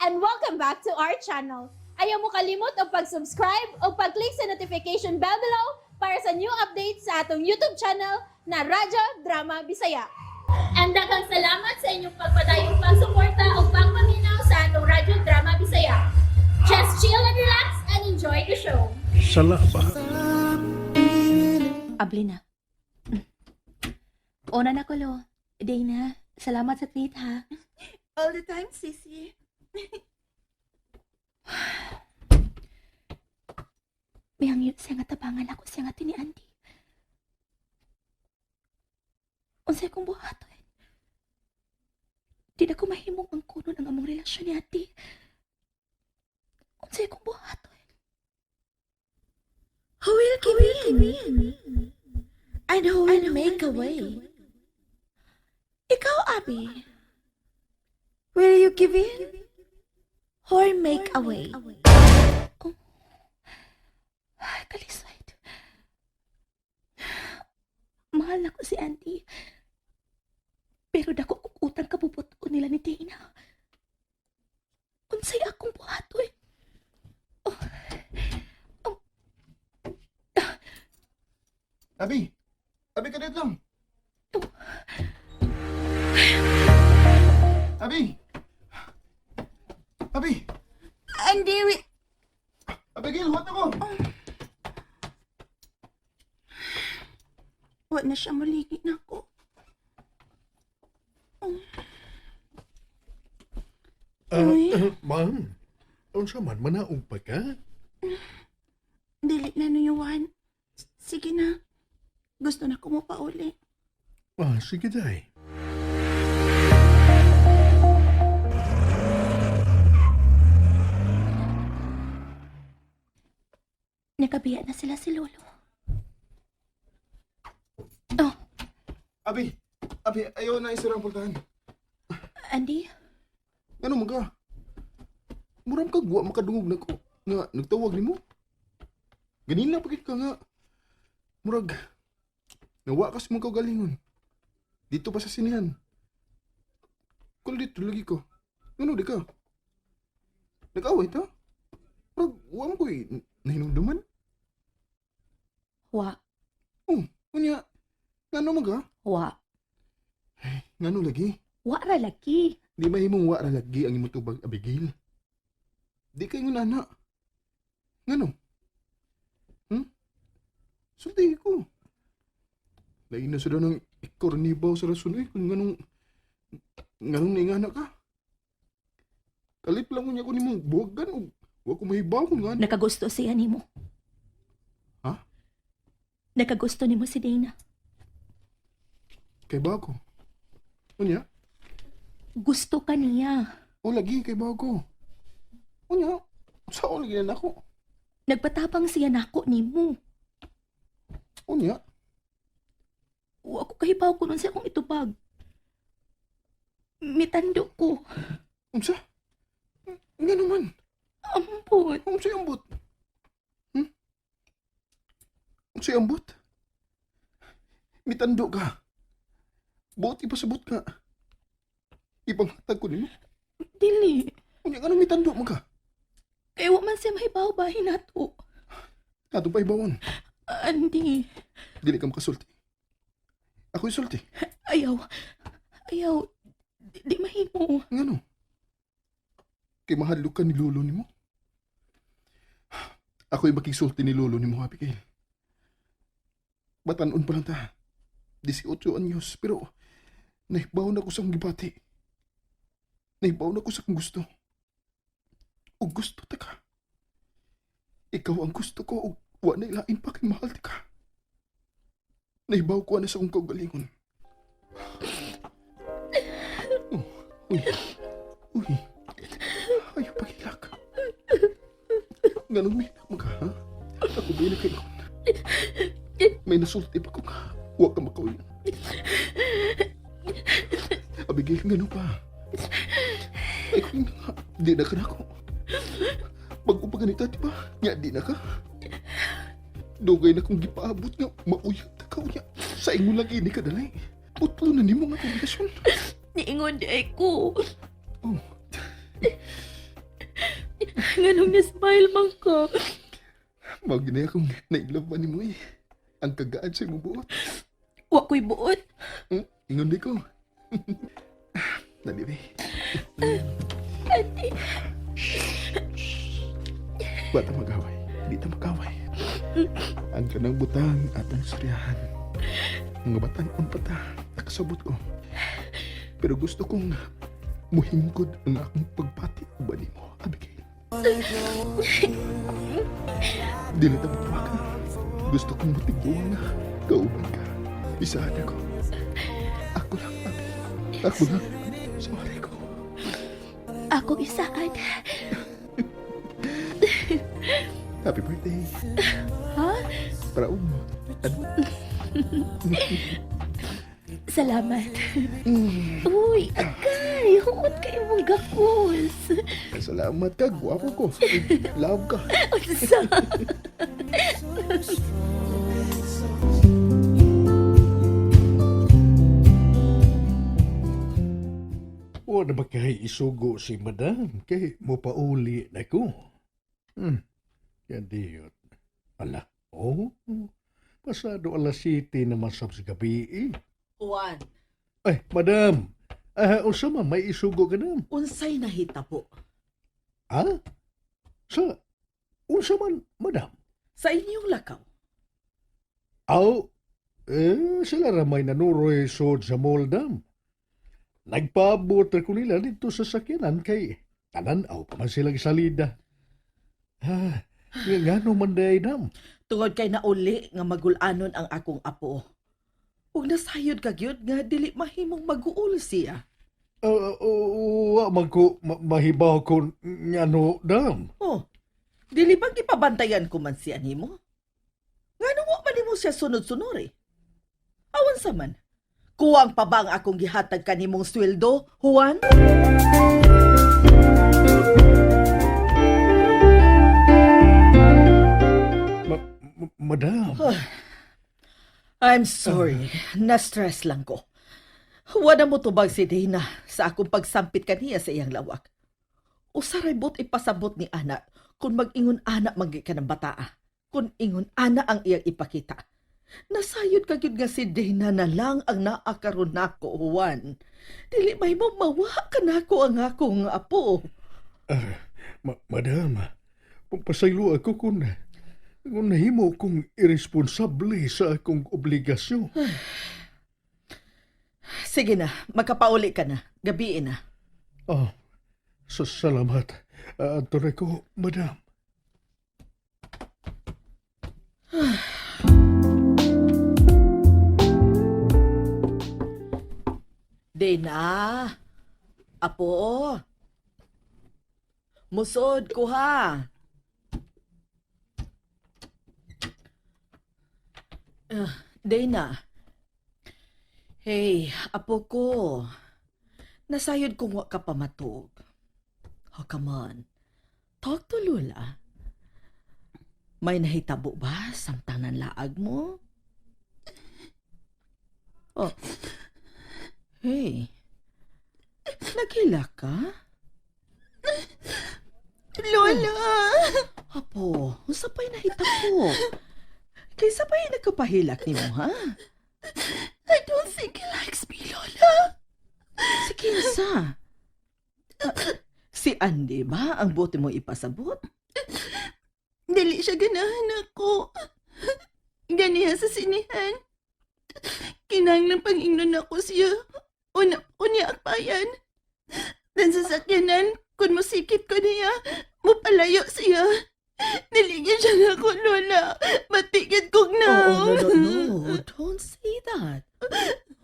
And welcome back to our channel. Ayaw mo kalimot og pag-subscribe o pag-click sa notification bell below para sa new updates sa atong YouTube channel na Radyo Drama Bisaya. And daghang salamat sa inyong pagpadayong pagsuporta o pagpaminaw sa atong Radyo Drama Bisaya. Just chill and relax and enjoy the show. Salaba. Abli na. Una na ko, Lo. Dana, salamat sa treat, ha? All the time, sissy. Mihangyo siya nga tabangan ako siya nga ni Andy. Unsay kong buhaton? Di na ko mahimong ang kuno ng among relasyon ni Andy. Unsay kong buhaton? Who will give in? And who will make a way? Ikaw, Abby. Will you give in? Or make a way? Ay, kalisod. Mahal na ko si Andy. Pero dako kong utang kabubuton nila ni Dana. Unsay akong buhatoy. Oh. Oh. Abi! Abi ka dito lang! Abi! Abi! Andy, we... Abigail, huwag ako! Wa na siya maligi na ako. Ah, Uy. Ma'am, unsa man manaog pa ka? Dili na nuyuan. Sige na. Gusto na ko mo pauli. Ah, sige day. Nakabiya na sila si Lolo. Oh, Abi! Abi, ayaw na isira ang pultahan. Andy, Ano man ka? Muram ka, wa makadungog na ko. Nga, nagtawag nimo. Ganina pagit ka nga. Murag, nawa ka sa mong kaugalingon. Dito pa sa sinihan. Kung dito lagi ko. Ano di ka? Nag-away ta? Murag, wa mo ko'y nahinumduman. wa, Oh, unya, ngano man ka? wa, Ngano lagi? wa ra lagi. Di mahimong wa ra lagi ang imong tubag, Abigail. Di kay ngunana. Ngano? Sulti ko. Lain na sila ng ikornibaw sa rason eh, kung nganong naingana ka. Kalip lang unya ko nimong buwagan og wa ko mahibaw kung ngano. Nakagusto siya nimo. Ha? Nakagusto nimo si Dana. Kay ba ako? Unya? Gusto ka niya. O lagi kay ba ako? Unya? Saan lagi na nako? Nagpatapang siya nako nimo. Unya? Wa ko kahibaw kung unsa akong itubag. Mitando ko. Unsa? Ngano man? Ampot. Unsay ambot? Unsay ambot? Mitando ka. Buot ipasabot ka. Ipanghatag ko nimo. Dili. Unya nga mitando man ka. Kay wa man siya mahibaw bahin nato. Ato pa ibawon. Andy, Dili ka makasulti. Ako'y sulti. ayaw. Ayaw. Di mahimo. Ngano? Kay mahadlok ka ni lolo nimo. Ako'y makisulti ni lolo nimo, Abigail. Batanon pa lang ta. 18 anyos, pero nahibaw na ko sa akong gibati. Nahibaw na ko sa akong gusto. O gusto ta ka. Ikaw ang gusto ko o wa na ilain pa kay mahal ta ka. Nahibaw ko na sa akong kaugalingon. Oh, uy. Uy. Ayaw pagilak. Ganun may mo ka, ha? Ako ba yung nakaingon? May nasulti pa ko nga. Huwag ka makauyan. Abigail, ganun pa. Ay, kung nga, di na ka na ako. Bago pa ganito, di ba? Nga, di na ka. Dugay na kong gipaabot nga, mauyag ta ka unya. Sa ingon lang ini ka dalay. Putlo na nimo nga kombinasyon. Niingon di ay ko. Oh. Nganong na-smile man ko? Mao gini akong nailove ba nimo eh. Ang kagaan sa imong buot. Wa ko'y buot. Ingon di ko. Dali be. Andy, Wa ta mag-away. Di ta mag-away. Ang kanang butang atong suryahan. Mga batan-on pa ta. Nakasabot ko. Pero gusto kong muhingkod ang akong pagbati uban nimo, Abigail. Dili ta magtuwa ka. Gusto kong mutigbuwang na kauban ka. Isahan ako. Ako lang, Abi. Ako lang. Sorry ko. akong isaan. Happy birthday. Ha? Para mo. Ano? Salamat. Uy, agay! Huot kayo mong gakos. Salamat ka, gwapo ko. Love ka. Unsa? Wa na ba kay isugo si madam? Kay mopauli na ko. Kadiyot. Ala, oh. Pasado alas 7 na masab sa gabi eh. Juan, Ay, madam. Ah, unsa man may isugo ka na? unsay nahitabo? Ha? Sa unsa man, madam? Sa inyong lakaw? Aw, eh, sila ramay nanuroy sod sa mall, dam. Nagpaabot ko nila dito sa sakyanan kay tanan-aw pa man silang salida. Ha, nga ngano man day, dam? Tungod kay nauli nga magulanon ang akong apo. Ug nasayod ka gyud nga dili mahimong maguol siya. Wa man ko mahibaw ko ngano, dam. Oh, dili ba gipabantayan ko man siya nimo? Ngano wa man nimo siya sunod-sunod eh? Awan sa man. Kuwang pa ba ang akong gihatag kanimong sweldo, Juan? Madam, I'm sorry. Na-stress lang ko. Wala mo tubag si Dana sa akong pagsampit kaniya sa iyang lawak. Usaray bot ipasabot ni ana kung mag-ingon ana manggi ka ng bataa. Kung ingon ana ang iyang ipakita. Nasayod ka gyud nga si Dana na lang ang naa karon nako, Juan. Dili may mo mawa ka nako ang akong apo. Ah, madam, pasaylo ako kung nahimo kong irresponsable sa akong obligasyon. Sige na, magkapauli ka na. Gabiin na. Ah, sa salamat. Adto na ko, madam. Dana! Apo! Musod ko ha! Ah, Dana. Hey, apo ko. Nasayod kong wa ka pa matuog. Oh, come on. Talk to Lula. May nahitabo ba samtang nanlaag mo? Oh. Hey. Naghila ka? Lola! Apo, unsa pa'y nahitabo? Kaysa pa'y nagkapahilak nimo, ha? I don't think he likes me, Lola. Si Kinsa. Ah, si Andy ba ang buti mo ipasabot? Dili siya ganahan ako. Ganiha sa sinihan. Kinahanglan pag-ingnon ako siya. Una, unya akpayan. Dan sa sakyanan, kung musikit ko niya, mupalayo siya. Niligyan siya na ako, Lola. Matigid kong na. Oh, no, no, no. Don't say that.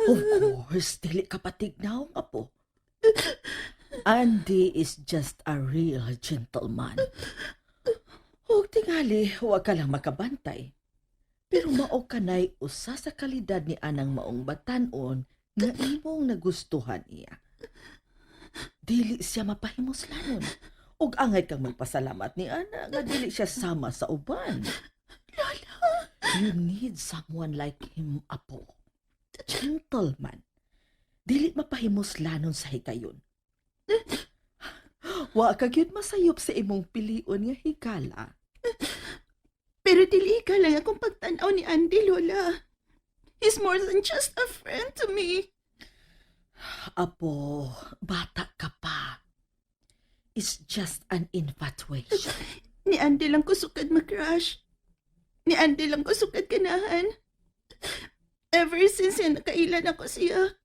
Of course, dili ka patignaw, apo. Andy is just a real gentleman. Huwag tingali, huwag ka lang makabantay. Pero mao kanay usa sa kalidad ni anang maong batanon nga imong nagustuhan niya. Dili siya mapahimuslanon. Ug angay kang magpasalamat ni ana nga dili siya sama sa uban. You need someone like him, apo. Gentleman. Dili mapahimuslanon sa hikayon. Wa ka gyud masayop sa imong pilion nga higala. Pero dili ka lang akong pagtanaw ni Andy, Lola. He's more than just a friend to me. Apo, bata ka pa. It's just an infatuation. Ni Andy lang ko sukad makrush. Ni Andy lang ko sukad ganahan. Ever since yan nakailan ako siya,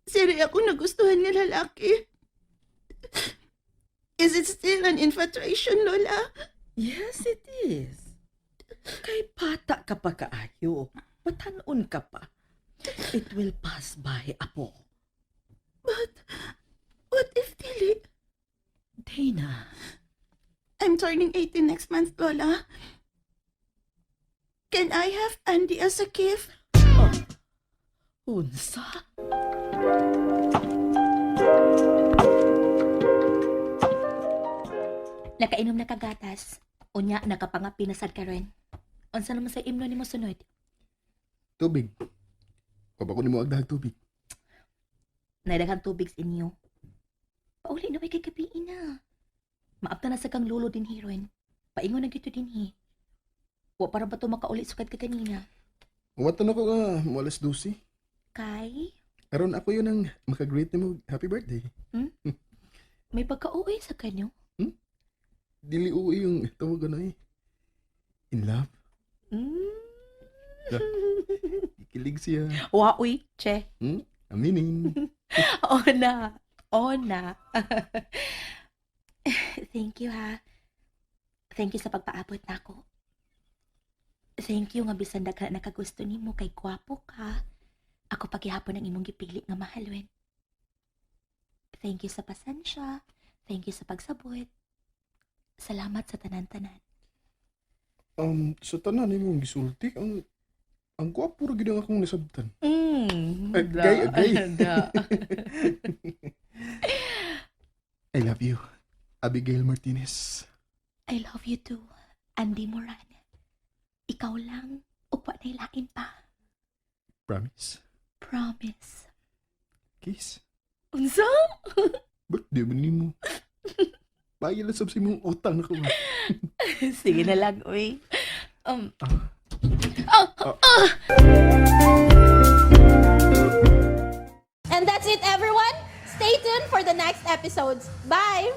siya rin ako nagustuhan nga lalaki. Is it still an infatuation, Lola? Yes, it is. Kay bata ka pa kaayo. Batan-on ka pa. It will pass by, apo. But, what if dili? Dana, I'm turning 18 next month, Lola. Can I have Andy as a gift? Unsa? Nakainom na kagatas. Unya, nakapangapi na sad karon. Unsa naman sa imno nimo sunod? Tubig. Kabako nimo agdahag tubig. Naidaghang tubig sa inyo. Pauli na kay gabi na. Maapta na sa kang lolo din hiron. Paingon na gito din hi. Wa para ba to makauli sukad ka kanina? Watan ako nga mo alas 12. Kay, Aron ako yun ang makagreet nimo happy birthday. May pagka-uwi sa kanyo. Dili uwi yung tawag ano eh. In love. Ikilig siya. Wa uy, che. Aminin. Ona. Ona. Thank you ha. Thank you sa pagpaabot nako. Thank you nga bisan daghan nakagusto nimo kay gwapo ka. Ako paghihapon ang imong gipili nga mahalwen. Thank you sa pasensya. Thank you sa pagsabot. Salamat sa tanan-tanan. Sa tanan imong gisulti ang gwapo ra gid ang akong nasabtan. Agay, agay. Da. I love you. Abigail Martinez. I love you too, Andy Moran. Ikaw lang, ug wa nay lain pa. Promise. Promise. Kiss. Unsa? Birthday man nimo. Bayad lang sab sa imong utang nako. Sige na lang, uy. And that's it, everyone. Stay tuned for the next episodes. Bye!